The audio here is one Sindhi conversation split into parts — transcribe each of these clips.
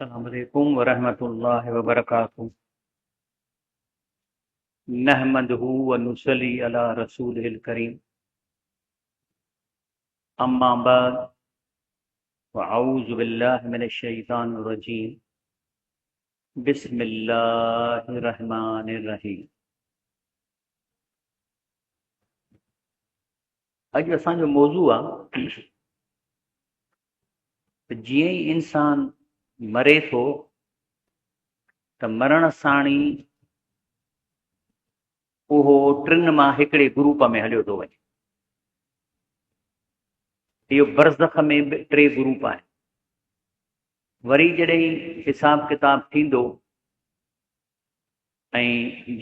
السلام عليڪم ورحمة الله وبرڪاته نحمده ونصلي على رسوله الڪريم اما بعد فاعوذ بالله من الشيطان الرجيم بسم الله الرحمن الرحيم. اڄ اسان جو موضوع آ ته جيئن ئي انسان مري ٿو ته مرڻ ساڻ ئي اهو ٽن مان هڪڙي گروپ ۾ هليو ٿو وڃي. اهو برزخ ۾ به ٽي گروپ آهن. وري جڏهن حساب ڪتاب ٿيندو ۽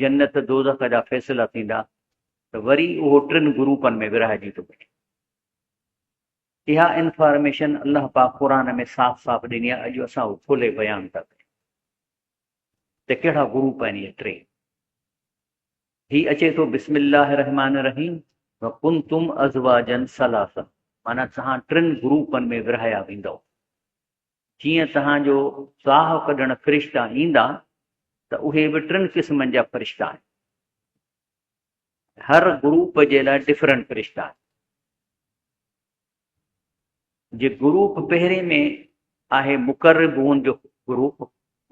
جنت دوزخ جا فيصلا ٿيندا ته وري اهو ٽن گروپن ۾ ورهائجي ٿو وڃي. اها انفارميشن الله پاڪ قرآن ۾ صاف صاف ڏني آهي، اڄ اسان اهو کولي بيان ٿا ڪريون ته ڪهڙا گروپ آهن اهي ٽي. هي اچي ٿو بسم الله الرحمٰن الرحيم وڪنتم ازواجا ثلاثه معنيٰ توهان ٽن گروپن ۾ ورهايا ويندؤ. جيئن توهان جو ساهه ڪڍڻ فرشتا ايندا ته اهي به ٽن قسمن جا فرشتا آهن. هر گروپ جي لاء ڊفرنٽ فرشتا آهن. جي گروپ پهرين ۾ آهي مقربون جو گروپ،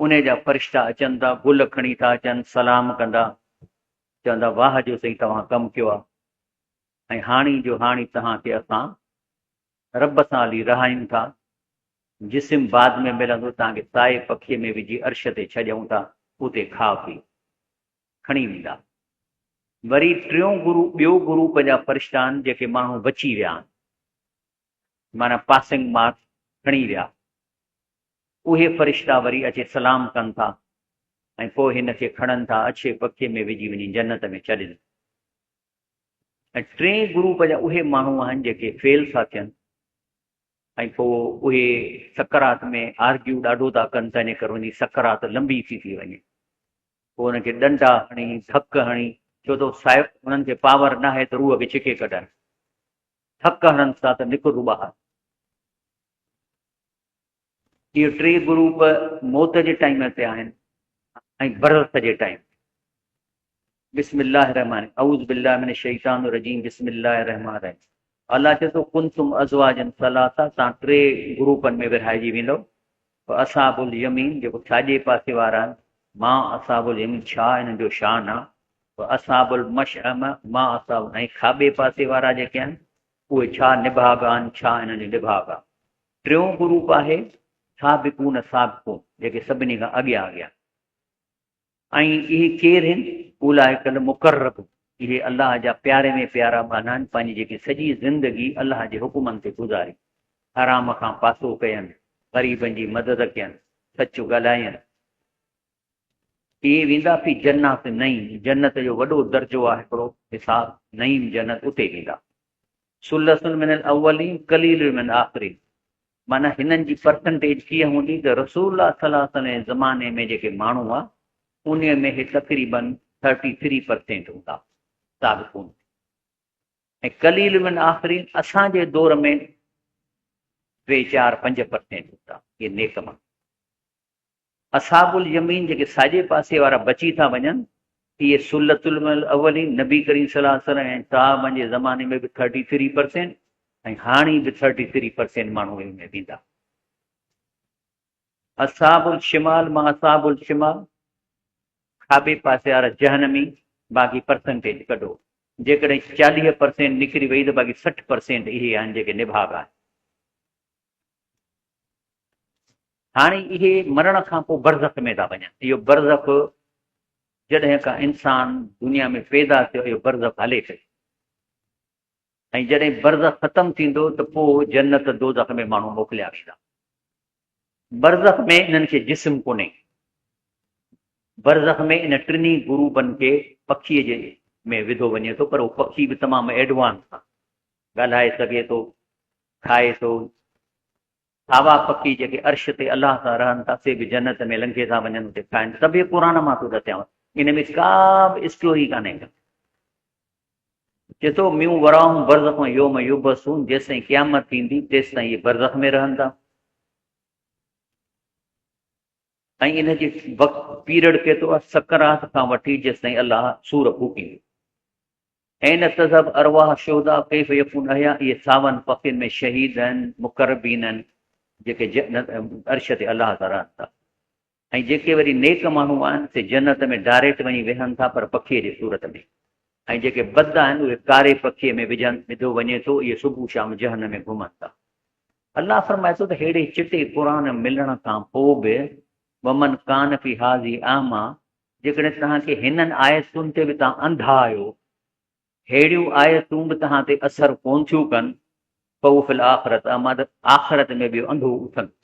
انهي جا فرشتا اچن ٿا، گل کڻي ٿا اچن، سلام ڪندا، چوندا واهه جو سائين توهان ڪم ڪيو آهي ۽ هاڻي جو هاڻي توهان کي اسان رب سان هلي رهايون ٿا، جسم بعد ۾ ملندو، توهان کي سائي پکيء ۾ وجهي عرش تي ڇڏيون ٿا، اتي کاء پيء. کڻي ويندا. وري ٽيون گروپ ٻيو گروپ جا فرشتا آهن جيڪي ماڻهو بچي ويا آهن معنيٰ پاسنگ مارڪس کڻي ويا اهي فرشتا وري اچي سلام ڪن ٿا ۽ پوء هن کي کڻن ٿا اڇي پکي ۾ وجهي وڃي جنت ۾ ڇڏين ۽ ٽئين گروپ جا اهي ماڻهو آهن جيڪي فيل ٿا ٿين ۽ پوء اهي سڪرات ۾ آرگيو ڏاڍو ٿا ڪن تنهنجي ڪري وڃي سڪرات لنبي ٿي ٿي وڃي پوء انهن کي ڏنڊا هڻي ڌڪ هڻي ڇو ته صاحب انهن کي پاور ناهي ته روح کي ڇڪي ڪڍن ڌڪ هڻن ٿا ته نڪر ٻاهر. اهي ٽي گروپ موت جي ٽائيم تي آهن ۽ برزخ جي ٽائيم. بسم الله الرحمن اعوذ بالله من الشيطان الرجيم بسم الله الرحمن الرحيم الله چئي ٿو ڪنتم ازواجا ثلاثه تان ٽي گروپن ۾ ورهائجي ويندو اصحاب اليمين جيڪو ساڄي پاسي وارا آهن ما اصحاب اليمين ڇا انهن جو شان آ اصحاب المشأمه ما اصحاب ۽ کاٻي پاسي وارا جيڪي آهن اهي ڇا نڀاڳ آهن ڇا انهن جو نڀاڳ آ ٽيون گروپ آهي سابقون سابقون جيڪي سڀني کان اڳيان اڳيان ۽ اهي ڪير هن؟ اولئک المقربون اهي الله جا پياري ۾ پيارا ٻانها آهن پنهنجي جيڪي سڄي زندگي الله جي حڪمن تي گذاري حرام کان پاسو ڪين غريبن جي مدد ڪين سچ ڳالهائين اهي ويندا في جنات نعيم جنت جو وڏو درجو آهي هڪڙو حساب نعيم جنت اتي ويندا ثلة من الاولين قليل من الاخرين معنيٰ هنن جي پرسنٽيج ڪيئن هوندي ته رسول الله صلي الله عليه وسلم جي زماني ۾ جيڪي ماڻهو هئا انهي ۾ هي تقريباً ٿرٽي ٿري پرسينٽ هوندا سابقون ۽ قليل من آخرين اسان جي دور ۾ ٽي چار پنج پرسينٽ هوندا اهي نيڪ ماڻهو. اصحاب اليمين جيڪي ساڄي پاسي وارا بچي ٿا وڃن اهي ثلة الاولين نبي ڪريم صلي الله عليه وسلم ۽ صحابن جي زماني ۾ به ٿرٽي ٿري پرسينٽ ۽ هاڻي به ٿرٽي ٿري پرسينٽ ماڻهو ان ۾ ويندا. اصحاب الشمال مان اصحاب الشمال کاٻي پاسي وارا جهنمي باقي پرسنٽيج ڪڍو جيڪڏهن 40 پرسينٽ نڪري وئي ته باقي 60 پرسينٽ اهي آهن جيڪي نڀاڳ آهن. هاڻي اهي مرڻ کان پوء برزخ ۾ ٿا وڃن. اهو برزخ جڏهن کان انسان دنيا ۾ پيدا ٿيو اهو برزخ هلي پئي ۽ جڏهن برزخ ختم ٿيندو ته پوء جنت دوزخ ۾ ماڻهو موڪليا ويندا. برزخ ۾ انهن کي جسم ڪونهي. برزخ ۾ ان ٽنهي گروپن کي پکيء جي ۾ وڌو وڃي ٿو پر اهو پکي به تمام ايڊوانس آهي. ڳالهائي سگهي ٿو، کائي ٿو. ساوا پکي جيڪي عرش تي الله سان رهن ٿا سي به جنت ۾ لنگهي ٿا وڃن اتي کائن ٿا. سڀ اهي قرآن مان ٿو ڏسيانو. ان ۾ ڪا به اسٽوري ڪانهي ڪا. چئي ٿو ميون وراهم برزخ يوم يبعثون جيستائين قيامت ٿيندي تيستائين اهي برزخ ۾ رهن ٿا. ۽ ان جي وقت پيريڊ ڪيترو آهي؟ سڪرات کان وٺي جيستائين الله سور ڦوڪيندو. اين تذهب ارواح الشهداء ڪيف يڪون احياء اهي ساون پکين ۾ شهيد آهن، مقربين آهن، جيڪي عرش تي الله سان رهن ٿا. ۽ جيڪي وري نيڪ ماڻهو آهن سي جنت ۾ ڊائريڪٽ وڃي ويهن ٿا پر پکيء جي صورت ۾. ۽ جيڪي بد آهن اهي ڪاري پکيء ۾ وجهن وڌو وڃي ٿو اهي صبح شام جهنم ۾ گهمن ٿا. الله فرمائي ٿو ته ههڙي چٽي قرآن ملڻ کان پوء به ومن ڪان في هذه اعميٰ جيڪڏهن توهان کي هنن آيتن تي به توهان انڌا آهيو، ههڙيون آيتون به توهان تي اثر ڪونه ٿيون ڪن، فهو في الاخرة اعميٰ ته آخرت ۾ به انڌو اٿندو.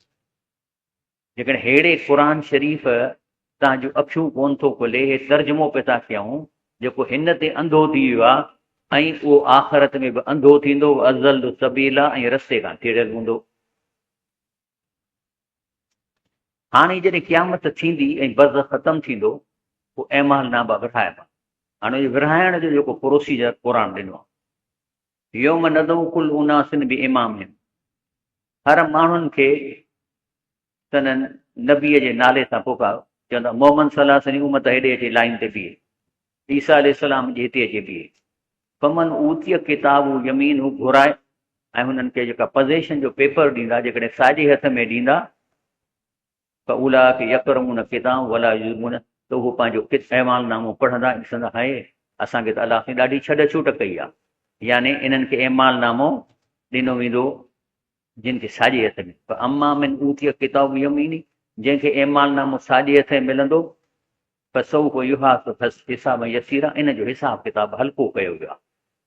جيڪڏهن ههڙي قرآن شريف توهان جون اکيون ڪونه ٿو کولي، هي ترجمو پئي ٿا ڪيون، جيڪو هن تي انڌو ٿي ويو آهي ۽ اهو آخرت ۾ به انڌو ٿيندو، واضل سبيلا ۽ رستي کان ٿيڙيل هوندو. هاڻي جڏهن قيامت ٿيندي ۽ برزخ ختم ٿيندو، پوء اعمال نامه ورهائبا. هاڻي اهو ورهائڻ جو جيڪو پروسيجر قرآن ڏنو آهي. يوم ندعو ڪل اناس بامامهم هر ماڻهن کي سندن نبيء جي نالي سان پڪاريو، چوندا، محمد صلي الله عليه وسلم جي امت هيڏي اچي لائين تي بيهي، عيسيٰ عليه السلام جي هتي اچي بيهي. فمن اوتي ڪتابه يمينه گهرائي ۽ هنن کي جيڪا پزيشن جو پيپر ڏيندا، جيڪڏهن ساڄي هٿ ۾ ڏيندا، فاولئک يقرؤون ڪتابهم ولا يظلمون ته اهو پنهنجو اعمال نامو پڙهندا ۽ ڏسندا هاء اسان کي ته الله سائين ڏاڍي ڇڏ ڇوٽ ڪئي آهي يعني انهن کي اعمال نامو ڏنو ويندو جن کي ساڄي هٿ ۾ فاما من اوتي ڪتابه بيمينه جنهن کي اعمال نامو ساڄي هٿ ۾ ملندو فسوف يحاسب حسابا يسيرا ان جو حساب ڪتاب هلڪو ڪيو ويو آهي.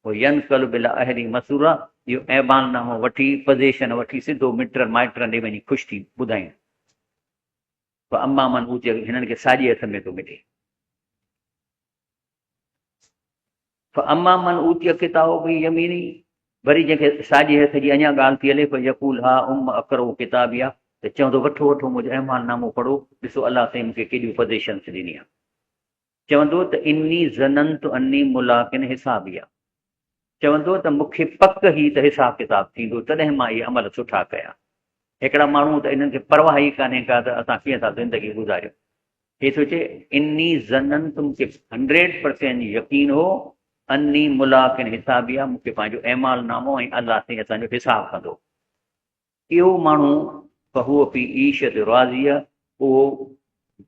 وينقلب الي اهله مسرورا اهو اعمال نامو وٺي، پزيشن وٺي سڌو مٽن مائٽن ڏي وڃي خوش ٿي ٻڌائيندو. فاما من اوتي هنن کي ساڄي هٿ ۾ ٿو ملي. فاما من اوتي ڪتابه بيمينه وري جنهن کي ساڄي هٿ جي اڃا ڳالهه ٿي هلي فيقول ها ام اقرؤ ڪتابيه ته چوندو وٺو وٺو منهنجو اعمال نامو پڙهو ڏسو الله سائين مون کي ڪيڏيون پزيشنس ڏني آهي. چوندو ته اني ظننت اني ملاق حسابيه چوندو ته مون کي پڪ هئي ته حساب ڪتاب ٿيندو تڏهن مان اهي عمل سٺا ڪيا. هڪڙا ماڻهو ته انهن کي پرواهه ئي ڪانهي ڪا ته اسان ڪيئن ٿا زندگي گذاريون. هي ٿو چئي اني ظننت مون کي هنڊريڊ پرسينٽ يقين هو اني ملاق حسابيه مون کي پنهنجو اعمال نامو ۽ الله سائين اسان جو حساب ڪندو. اهو ماڻهو فهو في عيشة راضيه اهو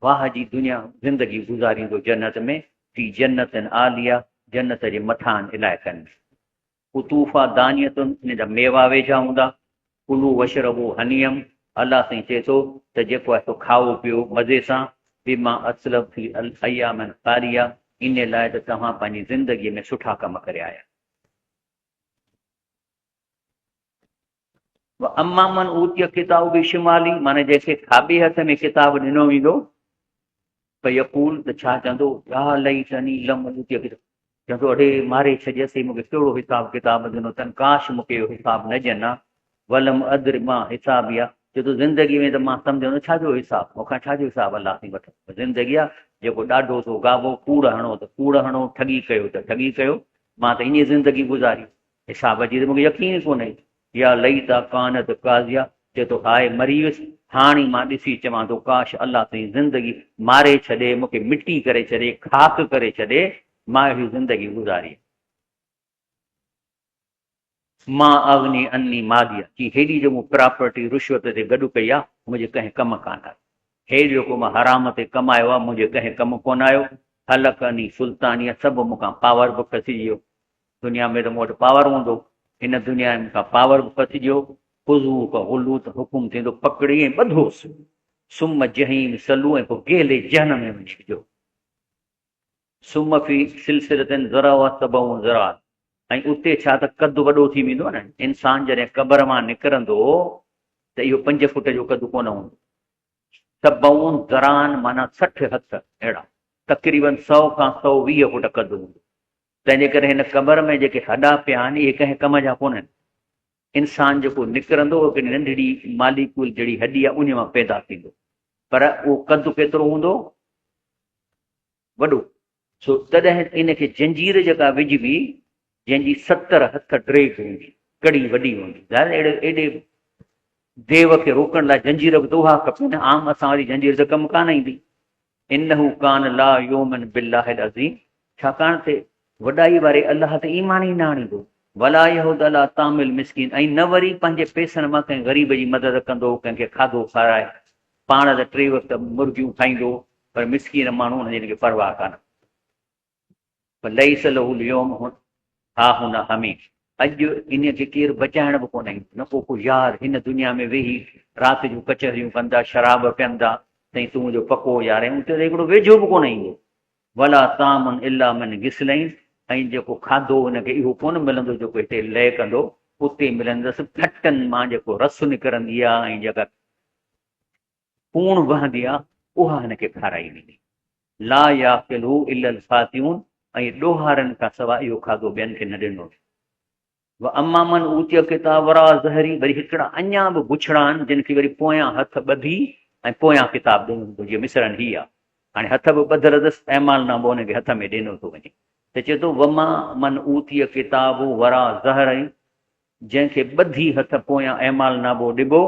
واهه جي دنيا زندگي گذاريندو جنت ۾ في جنت عاليه جنت جي مٿاهن علائقن ۾. قطوفها دانية ان جا ميوا ويجها هوندا، ڪلوا واشربوا هنيئا الله سائين چئي ٿو ته جيڪو آهي سو کائو پيئو مزي سان، بما اسلفتم في الايام الخاليه ان لاء ته توهان پنهنجي زندگيء ۾ سٺا ڪم ڪري آيا. واما من اوتي ڪتابه بشمالي معنيٰ جنهن کي کاٻي هٿ ۾ ڪتاب ڏنو ويندو فيقول ته ڇا چوندو يا ليتني لم اوتي ڪتاب چوندو اڙي ماري ڇڏيس هي مونکي ڪهڙو حساب ڪتاب ڏنو اٿن ڪاش مونکي اهو حساب نه ڏين ها ولم ادر ما حسابيه چوندو ٿو زندگي ۾ ته مان سمجهندو ڇا جو حساب مون کان ڇا جو حساب الله سائين وٺندو زندگي آ جيڪو ڏاڍو سو گابو ڪوڙ هڻو ته ڪوڙ هڻو ٺڳي ڪيو ته ٺڳي ڪيو مان ته ائين زندگي گذاري حساب جي ته مونکي يقين ئي ڪونهي يا ليت ڪانت قاضيه، چئي ٿو هاء مري ويس، هاڻ ئي مان ڏسي چوان ٿو ڪاش الله سائين زندگي ماري ڇڏي، مون کي مٽي ڪري ڇڏي، خاڪ ڪري ڇڏي، مان اهڙي زندگي گذاري. ما اغني عني ماليه، چي هيڏي جو مون پراپرٽي رشوت تي گڏ ڪئي آ، منهنجي ڪنهن ڪم ڪانه آئي. هي جيڪو مان حرام تي ڪمايو آ، منهنجي ڪنهن ڪم ڪونه آيو. هلڪ عني سلطانيه، سڀ مون کان پاور به کسجي ويو. دنيا ۾ ته مون وٽ پاور هوندو، هن دنيا ۾ مون کان پاور به کسجيو، خذوه فغلوه ته حڪم ٿيندو پڪڙي ۽ ٻڌوس، ثم جحيم صلوه ۽ پوء گهلي جهنم ۾ وڃي وجهو، ثم في سلسلة ذرعها سبعون ذراعا ۽ اتي ڇا ته قد وڏو ٿي ويندو نه، انسان جڏهن قبر مان نڪرندو ته اهو 5 فوٽ جو قد ڪونه هوندو، سبعون ذراعا معنيٰ 60 هٿ اهڙا، تقريباً سئو کان 120 فوٽ قد هوندو. تنهن جي ڪري هن قبر ۾ جيڪي هڏا پيا آهن، اهي ڪنهن ڪم جا ڪونهن. انسان جيڪو نڪرندو، اهو هڪڙي ننڍڙي ماليڪيول جهڙي هڏي آهي، انهيء مان پيدا ٿيندو. پر اهو قد ڪيترو هوندو؟ وڏو. سو تڏهن ان کي جنجير جيڪا وجهبي، جنهن جي 70 هٿ ڊيگهه هوندي، ڪڙي وڏي هوندي. ظاهر اهڙي ايڏي ديو کي روڪڻ لاء جنجير به ته اها کپي نه، عام اسان واري جنجير ته ڪم ڪانه ايندي. انه ڪان لا يؤمن بالله العظيم ڇاڪاڻ ته وڏائي واري الله تي ايمان ئي نه آڻيندو. ولا يحض علي طعام المسڪين ۽ نه وري پنهنجي پئسن مان ڪنهن غريب جي مدد ڪندو، ڪنهن کي کاڌو کارائي، پاڻ ته ٽي وقت مرغيون کائيندو پر مسڪين ماڻهو ان جي کي پرواهه ڪانه. فليس له اليوم هاهنا حميم اڄ انهيء کي ڪير بچائڻ به ڪونه ايندو، نه ڪو ڪو يار هن دنيا ۾ ويهي رات جون ڪچهريون ڪندا، شراب پيئندا، سائين تون منهنجو پڪو يار آهين، اتي ته هڪڙو ويجهو به ڪونه ايندو. ولا طعام الا من غسلين ۽ جيڪو کاڌو ان کي اهو ڪونه ملندو جيڪو هتي لئه ڪندو، اتي ملندس ڦٽن مان جيڪو رس نڪرندي آهي ۽ جيڪا پوڻ وهندي آ، اها هن کي کارائي ويندي. لا ياڪله الا الخاطئون ۽ ڏوهارين کان سواء اهو کاڌو ٻين کي نه ڏنو ويندو. واما من اوتي الڪتاب وراء ظهره وري هڪڙا اڃا به بڇڙا آهن جن کي وري پويان هٿ ٻڌي ۽ پويان ڪتاب ڏنو ويندو جيئن مصرن هي آ هاڻي هٿ به ٻڌل اٿس اعمال نامو ان کي هٿ ۾ ڏنو ٿو وڃي ته چئي ٿو وما من اوتي الڪتاب وراء ظهره جنهن کي ٻڌي هٿ پويان اعمال نامو ڏبو،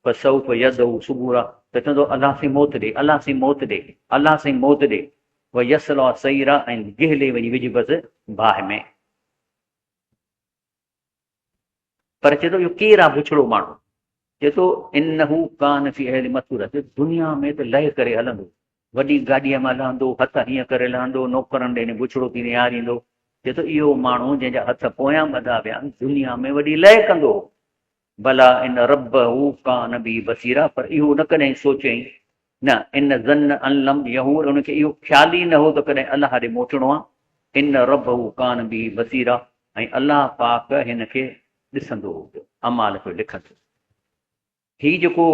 فسوف يدعو ثبورا ته چوندو الله سائين موت ڏي، الله سائين موت ڏي، الله سائين موت ڏي، ويصليٰ سعيرا ۽ گهلي وڃي وجهبس باهه ۾. پر چئي ٿو اهو ڪير آ بڇڙو ماڻهو؟ چئي ٿو انه ڪان في اهل مسرورا چئي ٿو دنيا ۾ ته لئه ڪري هلندو، وڏي گاڏيء مان لهندو، هٿ هيئن ڪري لهندو، نوڪرن ڏي بڇڙو ٿي نهاريندو. چئي ٿو اهو ماڻهو جنهن جا هٿ پويان ٻڌا ويا آهن، دنيا ۾ وڏي لئه ڪندو هو. بليٰ ان ربه ڪان به بصيرا پر اهو نه ڪڏهن سوچيائين، نه ان ظن ان لم يحور ان کي اهو خيال ئي نه هو ته ڪڏهن الله ڏي موٽڻو آهي. ان ربه ڪان به بصيرا ۽ الله پاڪ هن کي ڏسندو هو پيو، اعمال پيو لکندو. هي جيڪو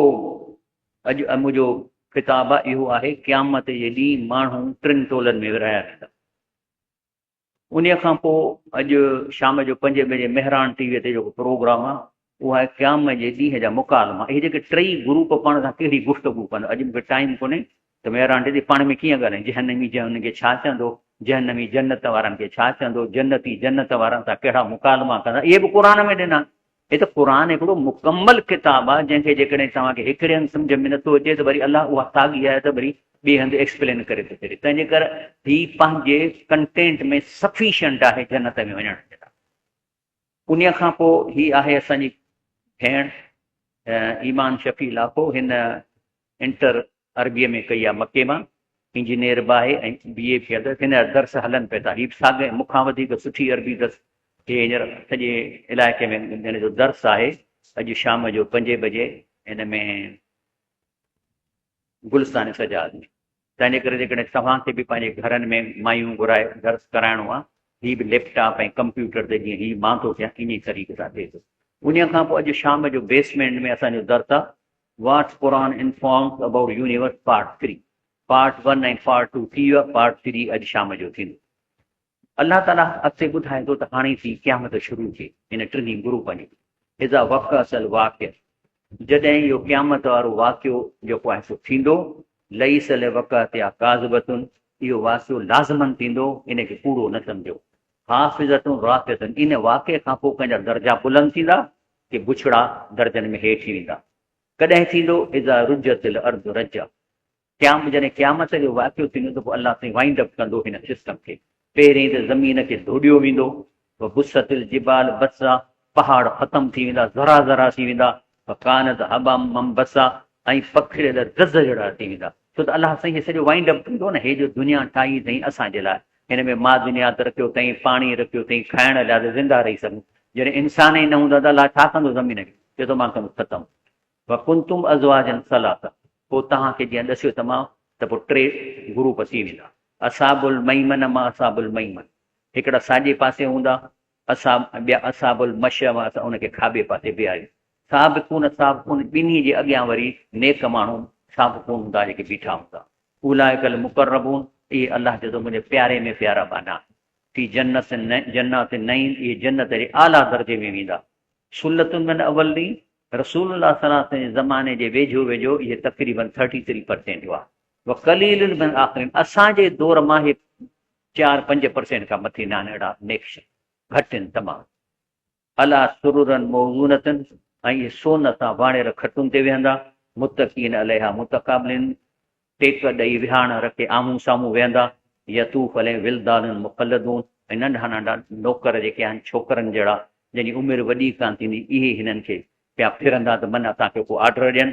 اڄ منهنجو خطاب آهي اهو آهي قيامت جي ڏينهن ماڻهو ٽن ٽولن ۾ ورهايا ويندا. انهيء کان پوء اڄ شام جو پنجين بجي مهراڻ ٽي وي تي جيڪو پروگرام آهي اهو آهي قيامت جي ڏينهن جا مڪالما. اهي جيڪي ٽئي گروپ پاڻ سان ڪهڙي گفتگو ڪندا. اڄ مون کي ٽائيم ڪونهي ته مهراڻ ٽي وي تي پاڻ ۾ ڪيئن ڳالهائين. جهنمي جهنم کي ڇا چوندو، جهنمي جنت وارن کي ڇا چوندو، جنتي جنت وارن سان ڪهڙا مڪالما ڪندا. اهي به قرآن ۾ ڏنا. هي ته قرآن هڪڙو مڪمل ڪتاب آهي جنهن کي جيڪڏهن توهان کي هڪڙي هنڌ سمجهه ۾ نٿو اچي ته وري الله اها ساڳي آيت وري ٻئي هنڌ ايڪسپلين ڪري ٿو ڇڏي تنهن جي ڪري هي پنهنجي ڪنٽينٽ ۾ سفيشنٽ آهي جنت ۾ وڃڻ جي لاء. انهيء کان پوء هي آهي اسان جي ڀيڻ ايمان شفيع لاکو هن انٽر عربيء ۾ ڪئي آهي مڪي مان، انجنيئر به آهي ۽ بي اي ٿيل اٿس. هن جا درس هلن پئي ٿا. هي به ساڳئي مون کان وڌيڪ سٺي عربي درس هي هينئر سڄي علائقي ۾ هن جو درس آهي. اڄ شام جو پنجين بجي هن ۾ گلستان سجاد ۾. تنهن جي ڪري جيڪڏهن توهان کي به پنهنجي گهرن ۾ مايون گهرائي درس ڪرائڻو آهي، هي به ليپ ٽاپ ۽ ڪمپيوٽر تي جيئن هي مان ٿو ٿيان انهي طريقي سان ٿئي ٿو. انهيء کان پوء اڄ شام جو بيسمينٽ ۾ اسان جو درس آهي. What Quran informs about universe part 3 part 1 ۽ part 2 ٿي ويو آهي پارٽ 3 اڄ شام جو ٿيندو. الله تعالي اڳتي ٻڌائي ٿو ته هاڻي ٿي قيامت شروع ٿئي هن ٽنهي گروپن جي. اذا وقعت الواقعه جڏهن اهو قيامت وارو واقعو جيڪو آهي سو ٿيندو ليس لوقعتها ڪاذبة اهو واقعو لازماً ٿيندو ان کي ڪوڙو نه سمجهو. خافضة رافعة ان واقعي کان پوء ڪنهن جا درجا بلند ٿيندا ڪي بڇڙا درجن ۾ هيٺ ويندا. ڪڏهن ٿيندو؟ اذا رجت الارض رجا. قيام جڏهن قيامت جو واقعو ٿيندو ته پوء الله سائين وائنڊ اپ ڪندو هن سسٽم کي. پهرين ته زمين کي ڌوڏيو ويندو، وبست الجبال بسا، پهاڙ ختم ٿي ويندا، ذرا ذرا ٿي ويندا، فڪانت هبا منبثا ۽ پکڙيل دز جهڙا ٿي ويندا. ڇو ته الله سائين هي سڄو وائنڊ اپ ڪندو نه، هي جو دنيا ٺاهي اٿئين اسان جي لاء، هن ۾ معدنيات رکيو اٿئين، پاڻي رکيو اٿئين، کائڻ لاء ته زنده رهي سگهون. جڏهن انسان ئي نه هوندا ته الله ڇا ڪندو زمين کي؟ چئي ٿو مان ڪندس ختم. وڪنتم ازواجا ثلاثه پوء توهان کي جيئن ڏسيو ته مان ته پوء ٽي گروپ ٿي ويندا. اصحاب الميمنه مان اصحاب الميمن هڪڙا ساڄي پاسي هوندا، اصحاب ٻيا اصحاب المشئمه اسان ان کي کاٻي پاسي بيهاريون. سابقون سابقون ٻنهي جي اڳيان وري نيڪ ماڻهو سابقون هوندا جيڪي بيٺا هوندا. اولئڪ المقربون اهي الله چئي ٿو منهنجي پياري ۾ پيارا ٻانها آهن. في جنت جنات النعيم اهي جنت جي اعليٰ درجي ۾ ويندا. ثلة من الاولين رسول الله صلي الله عليه وسلم جي زماني جي ويجهو ويجهو اهي تقريباً ٿرٽي ٿري پرسينٽ هئا. وقليل من الاخرين اسان جي دور مان اهي چار پنج پرسينٽ کان مٿي ناهن اهڙا نيڪ شخص گهٽ آهن تمام. عليٰ سرر موزونة ۽ اهي سون سان واڻيل کٽن تي ويهندا، متڪئين عليها متقابلين، ٽيڪ ڏئي ويهاڻ رکي آمهون سامهون ويهندا، يطوف عليهم ولدان مخلدون، ۽ ننڍا ننڍا نوڪر جيڪي آهن ڇوڪرن جهڙا جن جي عمر وڏي ڪانه ٿيندي اهي هنن کي پيا ڦرندا ته من اسان کي ڪو آرڊر ڏين.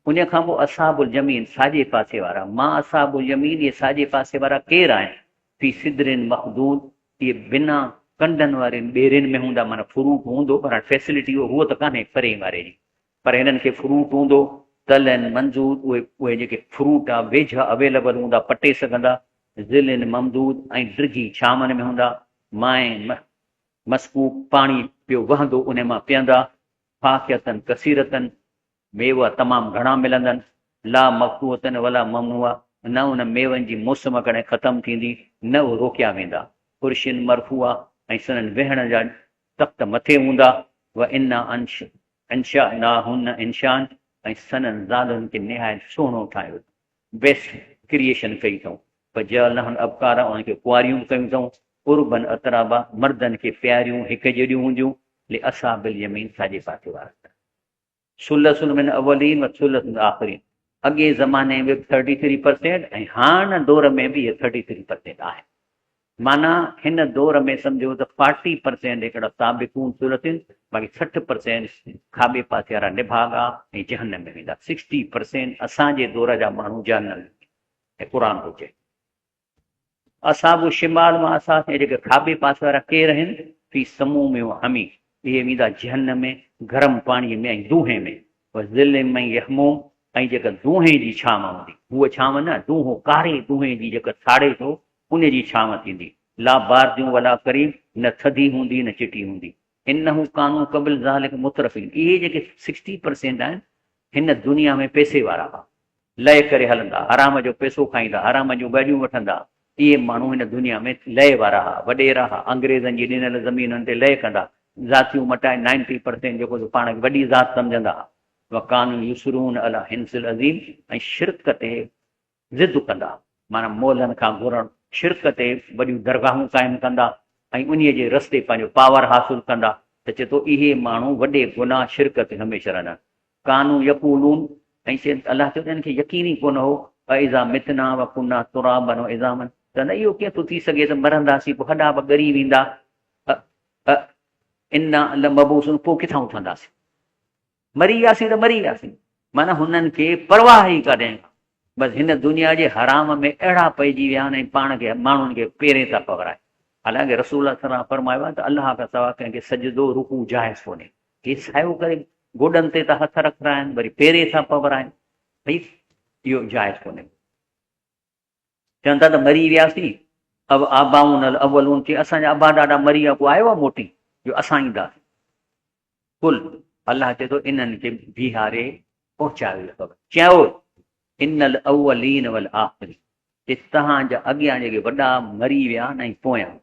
ان کان پوء اصحاب اليمين ساڄي پاسي وارا، ما اصحاب اليمين اهي ساڄي پاسي وارا ڪير آهن؟ في سدر مخضود اهي بنا ڪنڊن وارين ٻيرين ۾ هوندا معنيٰ فروٽ هوندو پر هاڻي فيسلٽي اهو ته ڪانهي پرين واري جي پر هنن کي فروٽ هوندو، طلع منضود اهي اهي جيڪي فروٽ آ ويجها اويليبل هوندا پٽي سگهندا، ظل ممدود ۽ ڊگهي ڇانون ۾ هوندا، ماء مسڪوب پاڻي پيو وهندو انهي مان پيئندا، فاڪهة ڪثيرة ميوا تمام گهڻا ملندن، لا مقطوعة ولا ممنوعة نه ان ميون جي موسم ڪڏهن ختم ٿيندي نه اهي روڪيا ويندا، فرش مرفوعة ۽ سندن ويهڻ جا تخت مٿي هوندا، وانا انشأناهن انشاءً ۽ سندن زالن کي نهايت سهڻو ٺاهيو اٿئون، بيسٽ ڪريئيشن ڪئي اٿئون، فجعلناهن ابڪارا انهن کي ڪنواريون به ڪيون اٿئون، عربا اترابا مردن کي پياريون هڪ جيڏيون هونديون، لاصحاب اليمين ساڄي پاسي وارن لاء. ثلث من اولين و ثلث من آخرين اڳئين زماني ۾ به ٿرٽي ٿري پرسينٽ ۽ هاڻ دور ۾ به اهي ٿرٽي ٿري پرسينٽ آهن. معنيٰ هن دور ۾ سمجهو ته فارٽي پرسينٽ هڪڙا سابقون ثلثين باقي 60 پرسينٽ کاٻي پاسي وارا نڀاڳا ۽ جهنم ۾ ويندا. سڪسٽي پرسينٽ اسان جي دور جا ماڻهو جهنم ۾ ويندا ۽ قرآن ٿو چئي. اصحاب الشمال مان اصحاب ۽ جيڪي کاٻي پاسي وارا ڪير آهن، في سموم و حميم، اهي ويندا جهنم ۾ گرم پاڻيء ۾ ۽ دونهين ۾، و ظل من يحموم ۽ جيڪا دونهين جي ڇانو هوندي، هوء ڇانو نه، دونهون ڪاري دونهين جي جيڪا ساڙي ٿو، ان جي ڇانو ٿيندي، لا بارد ولا ڪريم، نه ٿڌي هوندي نه چٽي هوندي. انهم ڪانوا قبل ذلک مترفين، اهي جيڪي سڪسٽي پرسينٽ آهن، هن دنيا ۾ پئسي وارا هئا. لئه ڪري هلندا، حرام جو پئسو کائيندا، حرام جون گاڏيون وٺندا، اهي ماڻهو هن دنيا ۾ لئه وارا ها، وڏيرا ها، انگريزن جي ڏنل زمينن تي لئه ڪندا، ذاتيون مٽائي نائنٽي پرسينٽ جيڪو سو پاڻ کي وڏي ذات سمجهندا ها. وڪانو يصرون علي حنث العظيم ۽ شرڪ تي ضد ڪندا، معنيٰ مولن کان گهرڻ، شرڪ تي وڏيون درگاهون قائم ڪندا ۽ انهيء جي رستي پنهنجو پاور حاصل ڪندا ته چئي ٿو اهي ماڻهو وڏي گناهه شرڪ تي هميشه رهندا. ڪانو يقولون ۽ چين الله چيو ته انهن کي يقين ئي ڪونه هو ااذا متنا وڪنا ترابا وعظاما ته نه اهو ڪيئن ٿو ٿي سگهي ته مرنداسين پوء هڏا به ڳري ويندا انا لمبعوثون پوء ڪٿان اٿنداسين مري وياسين ته مري وياسين معنيٰ هنن کي پرواهه ئي ڪانهي بس هن دنيا جي حرام ۾ اهڙا پئجي ويا آهن ۽ پاڻ کي ماڻهن کي پيرين ٿا پورائن حالانڪه رسول الله صلي الله عليه وسلم فرمايو آهي ته الله کان سواء ڪنهن کي سجدو رڪوع جائز ڪونهي هي سايو ڪري گوڏن تي ٿا هٿ رکرائن، وري پيري ٿا پورائن، ڀئي اهو جائز ڪونهي. چون ٿا ته مري وياسين، او آباؤنا الاولون، چي اسان جا ابا ڏاڏا مري ويا، ڪو آيو آهي موٽي جو اسان اينداسين. قل، الله چئي ٿو انهن کي بيهاري پهچايو اها خبر، چئو ان الاولين والآخرين، چي توهان جا اڳيان جيڪي وڏا مري ويا آهن ۽ پويان،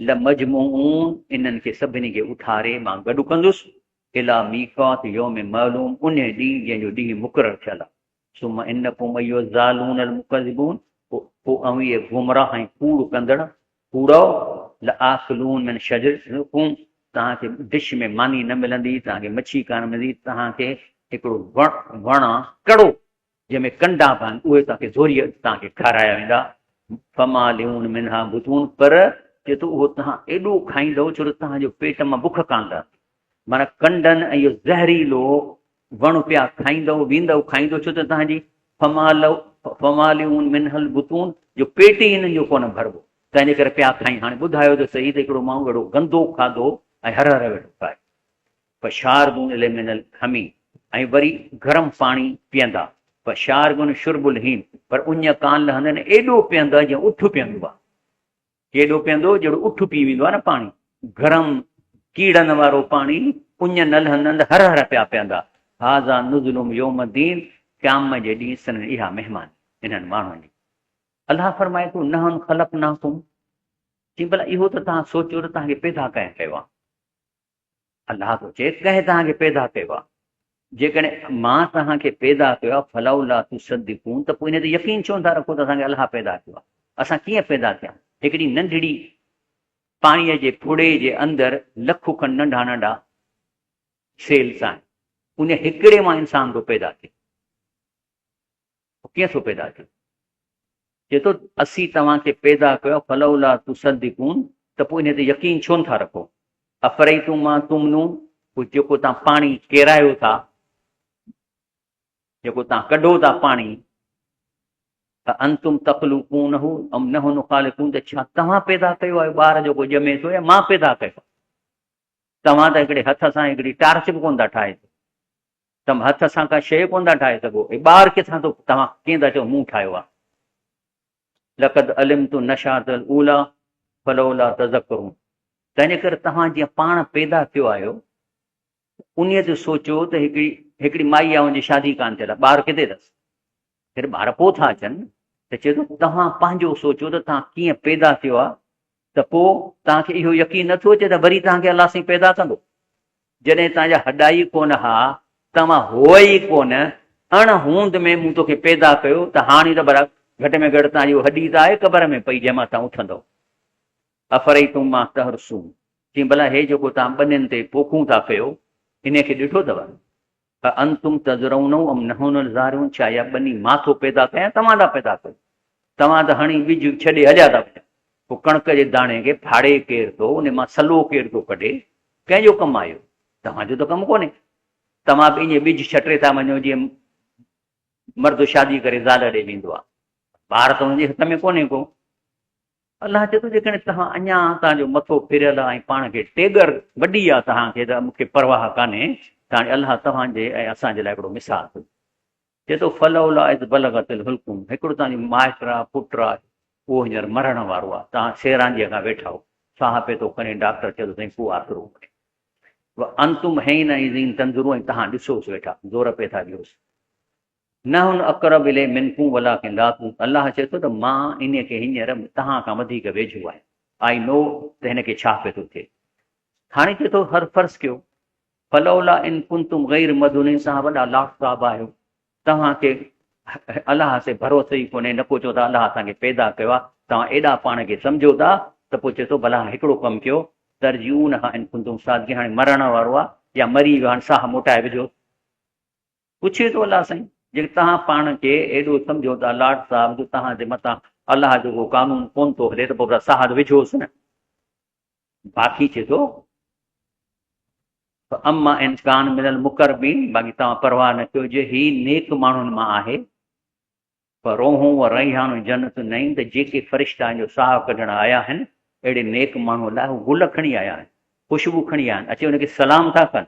لمجموعون انهن کي سڀني کي اٿاري مان گڏ ڪندس، الي ميقات يوم معلوم انهي ڏينهن جنهن جو ڏينهن مقرر ٿيل آهي، ثم انڪم ايها الضالون المڪذبون پوء اوهين اي گمراهه ۽ ڪوڙ ڪندڙ ڪوڙؤ، لآڪلون من شجر زقوم توهان کي ڊش ۾ ماني نه ملندي، توهان کي مڇي ڪانه ملندي، توهان کي هڪڙو وڻ آ ڪڙو جنهن ۾ ڪنڊا به آهن، اهي توهان کي زوريء توهان کي کارايا ويندا. فمالئون منها بطون پر چئي ٿو اهو توهان ايڏو کائيندؤ ڇو ته توهان جو پيٽ مان بک ڪانه رهندي. معنيٰ ڪنڊن ۽ اهو زهريلو وڻ پيا کائيندؤ ويندؤ کائيندؤ ڇو ته توهان جي فمالئون منها البطون جو پيٽ ئي انهن جو ڪونه ڀربو تنهن جي ڪري پيا کائين. هاڻي ٻڌايو ته سهي ته هڪڙو ماڻهو اهڙو گندو کاڌو ۽ هر هر ويٺو کائي. فشاربون الي من الحميم ۽ وري گرم پاڻي پيئندا. فشاربون شرب الهيم پر اڃ ڪانه لهندن ايڏو پيئندا جيئن اٺ پيئندو آهي. ڪيڏو پيئندو جهڙو اٺ پي ويندو آهي نه پاڻي گرم ڪيڙن وارو پاڻي اڃ نه لهندن ته هر هر پيا پيئندا. هذا نزلهم يوم الدين قيامت جي ڏينهن سندن اها مهماني انهن ماڻهن جي. الله فرمائي ٿو نحن خلقناڪم چي ڀلا اهو ته توهان سوچيو ته توهان کي پيدا ڪنهن ڪيو آهي. الله ٿو چئي ڪنهن توهان کي پيدا ڪيو آهي؟ جيڪڏهن مان توهان کي پيدا ڪيو آهي فلولا تصدقون ته پوء ان تي يقين ڇو نٿا رکو ته اسان کي الله پيدا ڪيو آهي؟ اسان ڪيئن پيدا ٿيا؟ هڪڙي ننڍڙي پاڻيء جي ڦڙي جي اندر لک کن ننڍا ننڍا سيلز آهن، ان هڪڙي مان انسان ٿو پيدا ٿئي. ڪيئن ٿو پيدا ٿئي؟ چئي ٿو اسين توهان کي پيدا ڪيو فلولا تصدقون ته پوء ان تي يقين ڇو نٿا رکو؟ افرئيتم ما تمنون پوء جيڪو توهان پاڻي ڪيرايو ٿا، جيڪو توهان ڪڍو ٿا پاڻي، انتم تخلقونه ام نحن الخالقون ته ڇا توهان پيدا ڪيو آهي ٻار جيڪو ڄمي ٿو يا مان پيدا ڪيو؟ توهان ته هڪڙي هٿ سان هڪڙي ٽارچ به ڪونه ٿا ٺاهي سگهو، تم هٿ سان ڪا شيء ڪونه ٿا ٺاهي سگهو، هي ٻار ڪٿان ٿو توهان ڪيئن ٿا چئو مون ٺاهيو آهي؟ لقد علمت النشاة الاوليٰ فلولا تذڪرون تنهنجي ڪري توهان جيئن پاڻ پيدا ٿيو آهيو انهيء تي سوچيو ته هڪڙي هڪڙي مائي آهي ان جي شادي ڪانه ٿيل آهي ٻار ڪٿي اٿس؟ ڦر ٻار پوء ٿا اچن ته چئي ٿو توهان پنهنجو سوچيو ته توهان ڪيئن پيدا ٿيو آهي ته پوء توهان کي اهو يقين نٿو اچي ته وري توهان کي الله سائين پيدا ڪندو. جڏهن توهان جا هڏا ئي ڪونه ها، توهان هئا ئي ڪونه، اڻ هوند ۾ مون توکي پيدا ڪيو ته هاڻي ته ڀلا گهٽ ۾ گهٽ توهان جي اها هڏي ته آهي قبر ۾ پئي جنهن مان توهان اٿندؤ. افرئيتم ما تحرثون چيائين ڀلا هي جيڪو توهان ٻنين تي پوکون ٿا ڪيو انهي کي ڏٺو اٿو؟ اانتم تزرعونه ام نحن الزارعون ڇا اها ٻني مان ٿو پيدا ڪيان توهان ٿا پيدا ڪيو؟ توهان ته هڻي ٻج ڇڏي هليا ٿا وڃو. پوء ڪڻڪ جي داڻي کي ڦاڙي ڪير ٿو، ان مان سلو ڪير ٿو ڪڍي؟ ڪنهن جو ڪم آهي اهو؟ توهان جو ته ڪم ڪونهي. توهان به ائين ٻج ڇٽي ٿا وڃو جيئن مرد شادي ڪري زال ڏي ويندو آهي. ٻار ته ان جي هٿ ۾ ڪونهي ڪو. الله چئي ٿو جيڪڏهن توهان اڃا توهان جو مٿو ڦريل آهي ۽ پاڻ کي ٽيڳر وڏي آهي توهان کي ته مون کي پرواهه ڪانهي ته هاڻي الله توهان جي ۽ اسان جي لاء هڪڙو مثال ٿو چئي ٿو فلولا اذ بلغت الحلقوم هڪڙو توهان جو مائٽ آهي پٽ آهي اهو هينئر مرڻ وارو آهي توهان سيرانديء کان ويٺا آهيو ساهه پئي ٿو کڻي ڊاڪٽر چئي ٿو سائين ڪو آسرو ڪونهي وانتم حينئذ تنظرون ۽ توهان ڏسوس ويٺا زور پئي ٿا ڏيوس نحن اقرب اليه منڪم ولڪن لا تبصرون الله چئي ٿو ته مان انهيء کي هينئر توهان کان وڌيڪ ويجهو آهيان، I know ته هن کي ڇا پئي ٿو ٿئي. هاڻي چئي ٿو هر فرض ڪيو، فلولا ان ڪنتم غير مديونين توهان وڏا لاٽ صاحب آهيو، توهان کي الله تي ڀروسو ئي ڪونهي، نه ڪو چئو ٿا الله اسان کي پيدا ڪيو آهي، توهان ايڏا پاڻ کي سمجهو ٿا ته پوء چئي ٿو ڀلا هڪڙو ڪم ڪيو، ترجعونها ان ڪنتم صادقين هاڻي مرڻ وارو آهي يا مري ويو هاڻي ساهه موٽائي وجهوس. پڇي ٿو الله سائين جيڪي توهان پاڻ کي ايڏو سمجهو ٿا لاٽ صاحب جو توهان جي مٿان الله جو ڪو قانون ڪون ٿو هلي ته پوء ساهه ته وجهوس نه. باقي چئي ٿو اما ان ڪان من المقربين باقي توهان پرواهه نه ڪيو جي هي نيڪ ماڻهن مان آهي فروح و ريحان جنت النعيم ته جيڪي فرشتا ان جو ساهه ڪڍڻ آيا آهن، اهڙي نيڪ ماڻهوء لاء هو گل کڻي آيا آهن، خوشبو کڻي آيا آهن، اچي ان کي سلام ٿا ڪن،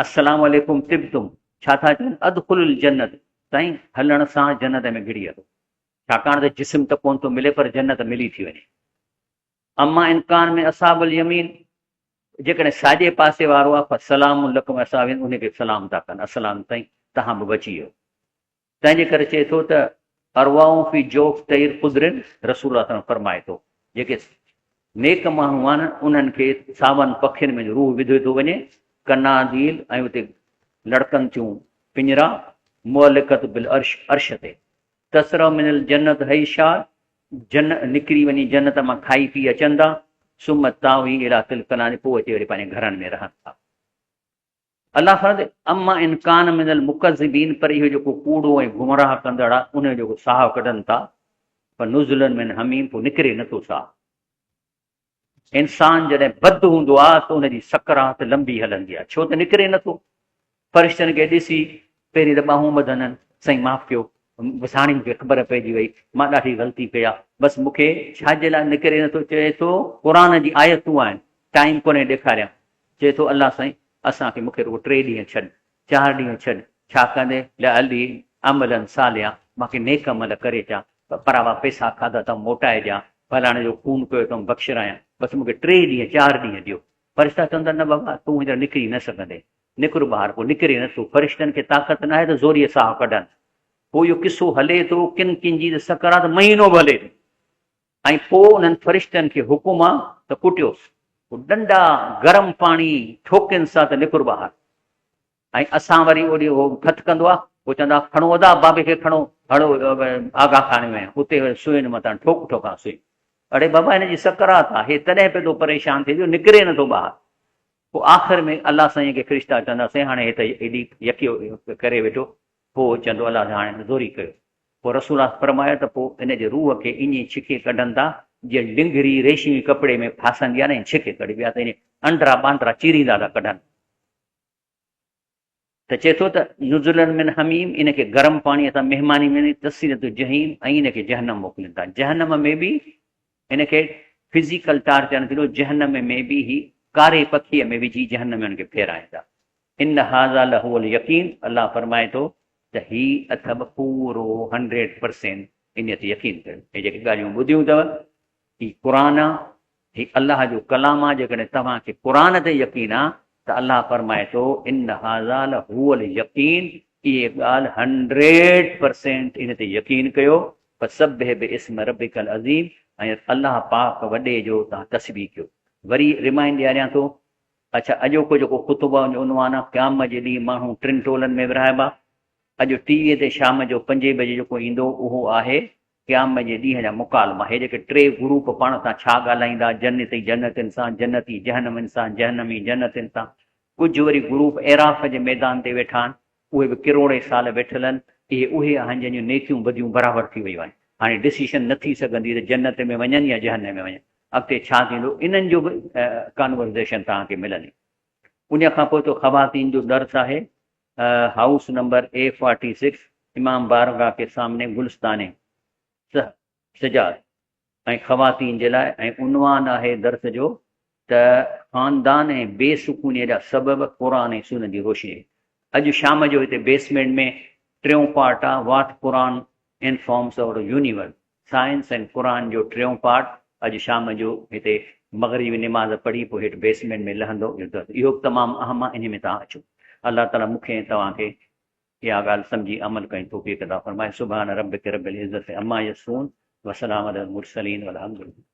السلام عليڪم طبتم، ڇا ٿا چون، ادخلوا الجنت، سائين هلڻ سان جنت ۾ گهڙي هلو، ڇاڪاڻ ته جسم ته ڪونه ٿو ملي پر جنت ملي ٿي وڃي. اما ان ڪان من اصحاب اليمين، جيڪڏهن ساڄي پاسي وارو آهي، فسلام لڪم اصحاب اليمين، ان کي سلام ٿا ڪن، السلام سائين توهان به بچي ويو. تنهن جي ڪري چئي ٿو ته ارواح في جوف طير خضر رسول الله صلعم فرمائي ٿو جيڪي نيڪ ماڻهو آهن انهن کي ساون پکين ۾ روح وڌو ٿو وڃي قناديل ۽ اتي لڙڪن ٿيون پڃرا معلقت بالعرش عرش تي تسرع من الجنت حيشار جن نڪري وڃي جنت مان کائي پي اچن ٿا ثم تاوي الى تلك النار پوء اچي وري پنهنجي گهرن ۾ رهن ٿا. الله فرمائي ٿو، اما ان ڪان من المڪذبين پر اهو جيڪو ڪوڙو ۽ گمراهه ڪندڙ آهي ان جو جيڪو ساهه ڪڍن ٿا فنزل من حميم پوء نڪري نٿو ساهه. انسان جڏهن بد هوندو آهي ته ان جي سڪرات لنبي هلندي آهي ڇو ته نڪري نٿو. فرشتن کي ڏسي پهرين ته ٻانهون ٻڌندن سائين معاف ڪيو وساڻي مون کي خبر پئجي وئي مان ڏاڍي غلطي ڪئي آهي بس مون کي ڇا جي لاء نڪري نٿو چئي ٿو قرآن جي آيتون آهن ٽائيم ڪونهي ڏيکاريان چئي ٿو الله سائين اسان کي مون کي رڳو ٽي ڏينهن ڇڏ، چار ڏينهن ڇڏ، ڇا ڪندين، لعلي عملا صالحا، مان ڪي نيڪ عمل ڪري اچان، پراوا پئسا کاڌا اٿم موٽائي ڏيان، فلاڻي جو خون ڪيو اٿم بخشرايان، بس مون کي ٽي ڏينهن چار ڏينهن ڏيو. فرشتا چون ٿا نه بابا تون هينئر نڪري نه سگهندين، نڪر ٻاهر، پوء نڪري نه ٿو، فرشتن کي طاقت ناهي ته زوريء ساهه ڪڍن. پوء اهو قصو هلي ٿو، ڪن ڪن جي ته سڪرات مهينو به هلي ٿي. ۽ پوء انهن فرشتن کي حڪم آ ته ڪٽيوس. پوء ڏنڊا، گرم پاڻي، ٺوڪين سان ته نڪر ٻاهر. ۽ اسان وري اوڏي هو ڦٿڪندو آ، پوء چوندا کڻو ادا بابي کي کڻو، هڙو آغا خاني ۾، اتي وري سوئين مٿان ٺوڪ ٺوڪان سوئي. اڙي بابا هن جي سڪرات آ، هي تڏهن پيو ٿو پريشان ٿئي جو نڪري نٿو ٻاهر. پوء آخر ۾ الله سائين کي فرشتا چوندا سائين هاڻي هي ته ايڏي يڪيو ڪري ويٺو، پوء چوندو الله سائين هاڻي زوري ڪيو. پوء رسول الله فرمايو ته پوء ان جي روح کي ائين ڇڪي ڪڍن ٿا جيئن ڊنگهري ريشمي ڪپڙي ۾ ڦاسندي آهي نه ائين ڇڪي ڪڍبي آهي ته ائين انڊرا ٻانڊرا چيريندا ٿا ڪڍن. ته چئي ٿو ته نزلا من حميم ان کي گرم پاڻيء سان مهماني ملندي تصلية الجحيم ۽ ان کي جهنم موڪلين ٿا جهنم ۾ به ان کي فزيڪل ٽارچر نه ٿيندو جهنم ۾ به هي ڪاري پکيء ۾ وجهي جهنم ۾ ان کي ڦيرائين ٿا ان هذا لهو اليقين الله فرمائي ٿو ته هي اٿب پورو 100% ان تي يقين ڪيو هي جيڪي ڳالهيون ٻڌيون اٿو هي قرآن آ هي الله جو ڪلام آ، جيڪڏهن توهان کي قرآن تي يقين آ ته الله فرمائي ٿو، ان هذا لهو اليقين اهي ڳالهه هنڊريڊ پرسينٽ ان تي يقين ڪيو، فسبح باسم ربک العظيم ۽ الله پاڪ وڏي جو توهان تسبيح ڪيو. وري ريمائنڊ ڏياريان ٿو، اڇا اڄوڪو جيڪو خطبه ان جو عنوان آ، قيامت جي ڏينهن ماڻهو ٽن ٽولن ۾ ورهائبا، اڄ ٽي وي تي شام جو پنجين بجي جيڪو ايندو اهو آهي قيامت جي ڏينهن جا مڪالما، هي جيڪي ٽي گروپ پاڻ سان ڇا ڳالهائيندا، جنتي جنتين سان، جنتي جهنمين سان، جهنمي جنتين سان، ڪجهه وري گروپ اعراف جي ميدان تي ويٺا آهن، اهي به ڪروڙين سال ويٺل آهن، اهي اهي آهن جن جون نيڪيون بديون برابر ٿي ويون آهن، هاڻي ڊسيشن نه ٿي سگهندي ته جنت ۾ وڃن يا جهنم ۾ وڃن، اڳتي ڇا ٿيندو، انهن جو به ڪانورزيشن توهان کي ملندي. ان کان پوء تو خواتين جو درس آهي، هائوس نمبر اي 46 امام بارگاھ ڪي سامني گلستان سجاد ۽ خواتين جي لاء ۽ عنوان آهي درس جو ته خاندان ۽ بي سڪوني جا سبب قرآن ۽ سنت جي روشني اڄ شام جو هتي بيسمينٽ ۾ ٽيون پارٽ آ what Quran informs our universe science ۽ Quran جو ٽيون پارٽ اڄ شام جو هتي مغرب جي نماز پڙهي پوء هيٺ بيسمينٽ ۾ لهندو اهو درس اهو به تمام اهم آهي انهي ۾ توهان اچو الله تعالي مون کي ۽ توهان کي اها ڳالهه سمجهي عمل ڪرڻ جي توفيق عطا فرمائي سبحان ربک رب العزت عما يصفون وسلام علي المرسلين والحمد لله.